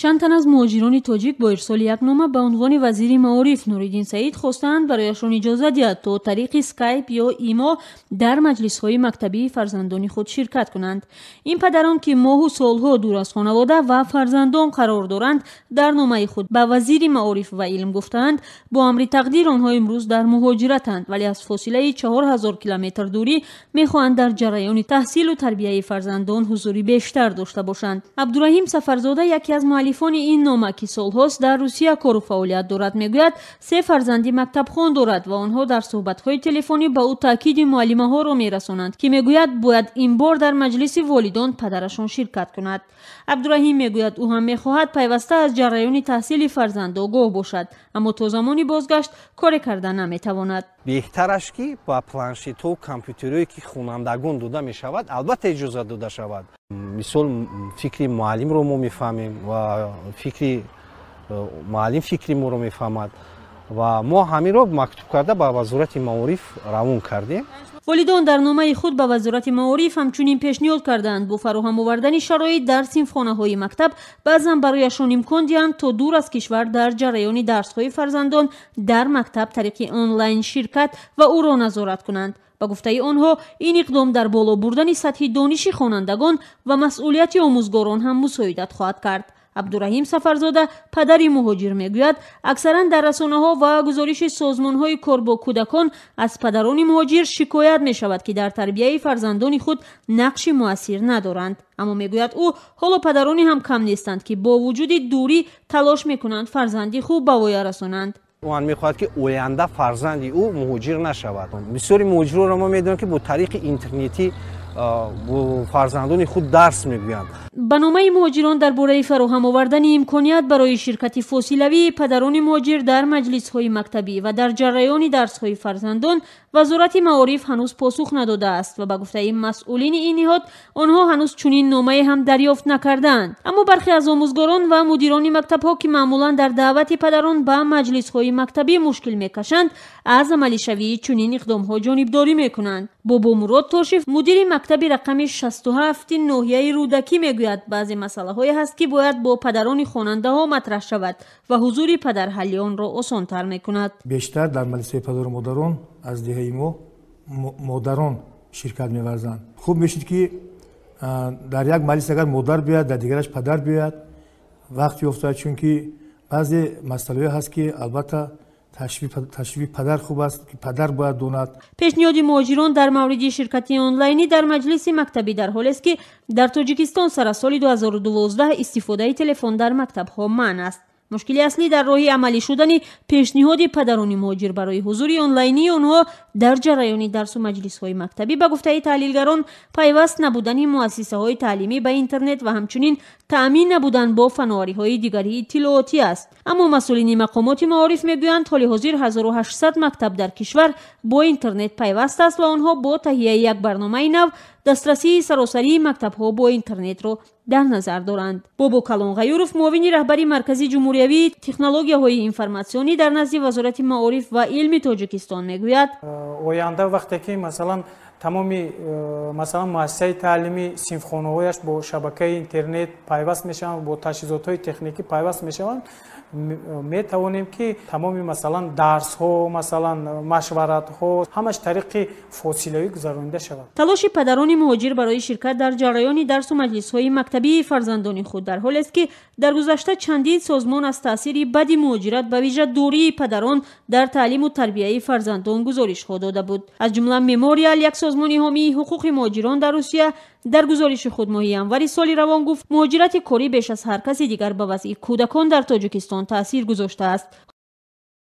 Чанд тан аз муҳоҷирони тоҷик бо ирсоли як нома ба унвони вазири маориф Нуриддин Саид хостаанд, барояшон иҷоза диҳад, то тариқи скайп ё имо дар маҷлисҳои мактабии фарзандони худ ширкат кунанд. Ин падарон, ки моҳу солҳо дур аз хонавода ва фарзандон қарор доранд, дар номаи худ ба вазири маориф ва илм гуфтаанд, бо амри тақдир онҳо имрӯз дар муҳоҷиратанд, вале аз фосилаи 4000 километр дурӣ мехоҳанд дар ҷараёни таҳсилу тарбияи фарзандон ҳузури бештар дошта бошанд. Абдураҳим Сафарзода, яке аз муаллифони ин нома, ки солҳост дар Русия кору фаъолият дорад, мегӯяд, се фарзанди мактабхон дорад ва онҳо дар суҳбатҳои телефонӣ ба ӯ таъкиди муаллимаҳоро мерасонанд, ки мегӯяд, бояд ин бор дар маҷлиси волидон падарашон ширкат кунад. Абдураҳим мегӯяд, ӯ ҳам мехоҳад пайваста аз ҷараёни таҳсили фарзанд огоҳ бошад, аммо то замони бозгашт коре карда наметавонад. Беҳтараш, ки ба планшетҳо, компютерҳое, ки хонандагон дода мешавад, албатта, иҷоза дода шавад. Мисол, фикри муаллимро мо мефаҳмем ва фикри муаллим фикри моро мефаҳмад ва мо ҳаминро мактуб карда ба Вазорати маориф равон кардем. Волидон дар номаи худ ба Вазорати маориф ҳамчунин пешниҳод карданд, бо фароҳам овардани шароит дар синфхонаҳои мактаб баъзан барояшон имкон диҳанд, то дур аз кишвар дар ҷараёни дарсҳои фарзандон дар мактаб тариқи онлайн ширкат ва ӯро назорат кунанд. Ба гуфтаи онҳо, ин иқдом дар боло бурдани сатҳи дониши хонандагон ва масъулияти омӯзгорон ҳам мусоидат хоҳад кард. Абдураҳим Сафарзода, падари муҳоҷир, мегӯяд, аксаран дар расонаҳо ва гузориши созмонҳои кор бо кӯдакон аз падарони муҳоҷир шикоят мешавад, ки дар тарбияи фарзандони худ нақши муассир надоранд. Аммо, мегӯяд ӯ, ҳоло падароне ҳам кам нестанд, ки бо вуҷуди дурӣ талош мекунанд фарзанди хуб ба воя расонанд. Он мехоҳад, ки оянда фарзанди ӯ муҳоҷир нашавад. Бисёри муҳоҷирро мо медонем, ки бо тариқи интернетӣ бо фарзандони худ дарс мегӯянд. Ба номаи муҳоҷирон дар бораи фароҳам овардани имконият барои ширкати фосилавии падарони муҳоҷир дар маҷлисҳои мактабӣ ва дар ҷараёни дарсҳои фарзандон Вазорати маориф ҳанӯз посух надодааст ва ба гуфтаи масъулини ин ниҳод, онҳо ҳанӯз чунин номае ҳам дарёфт накардаанд. Аммо бархе аз омӯзгорон ва мудирони мактабҳо, ки маъмулан дар даъвати падарон ба маҷлисҳои мактабӣ мушкил мекашанд, аз амалишавии чунин иқдомҳо ҷонибдорӣ мекунанд. Бобомурод Тошев, мудири мактаби рақами 67 ноҳияи Рӯдакӣ, мегӯяд, баъзе масъалаҳое ҳаст, ки бояд бо падарони хонандаҳо матраҳ шавад ва ҳузури падар ҳалли онро осонтар мекунад. Бештар дар маҷлисҳои падару модарон аз деҳаи мо модарон ширкат меварзанд. Хуб мешуд, ки дар як маҷлис агар модар биёяд, дар дигараш падар биёяд, вақт ёфта, чунки баъзе масъалаҳое ҳаст, ки албатта, ташрифи падар хуб аст, ки падар бояд донад. Пешниҳоди муҳоҷирон дар мавриди ширкати онлайнӣ дар маҷлиси мактабӣ дар ҳолест, ки дар Тоҷикистон сар аз соли 2012 истифодаи телефон дар мактабҳо манъ аст. Мушкили аслӣ дар роҳи амалӣ шудани пешниҳоди падарони муҳоҷир барои ҳузури онлайнии онҳо дар ҷараёни дарсу маҷлисҳои мактабӣ, ба гуфтаи таҳлилгарон, пайваст набудани муассисаҳои таълимӣ ба интернет ва ҳамчунин таъмин набудан бо фановариҳои дигари иттилоотӣ аст. Аммо масъулини мақомоти маориф мегӯянд, ҳоли ҳозир 1800 мактаб дар кишвар бо интернет пайваст аст ва онҳо бо таҳияи як барномаи нав дастрасии саросарии мактабҳо бо интернетро дар назар доранд. Бобо Калонғаюров, муовини раҳбари Маркази ҷумҳуриявии технологияҳои информатсионӣ дар назди Вазорати маориф ва илми Тоҷикистон, мегӯяд: Оянда вақте ки, масалан, тамоми масалан, муассисаи таълимӣ, синфхонаҳояш бо шабакаи интернет пайваст мешаванд, бо таҷҳизотҳои техникӣ пайваст мешаванд, метавонем, ки тамоми, масалан, дарсҳо, масалан, машваратҳо ҳамаш тариқи фосилавӣ гузаронида шавад. Талоши падарони муҳоҷир барои ширкат дар ҷараёни дарсу маҷлисҳои мактабии фарзандони худ дар ҳолест, ки дар гузашта чандин созмон аз таъсири бади муҳоҷират, ба вижа дурии падарон дар таълиму тарбияи фарзандон, гузоришҳо дода буд. Аз ҷумла Мемориал, як созмони ҳомии ҳуқуқи муҳоҷирон дар Русия, дар гузориши худ моҳи январи соли равон гуфт, муҳоҷирати корӣ беш аз ҳар каси дигар ба вазъи кӯдакон дар Тоҷикистон таъсир гузоштааст.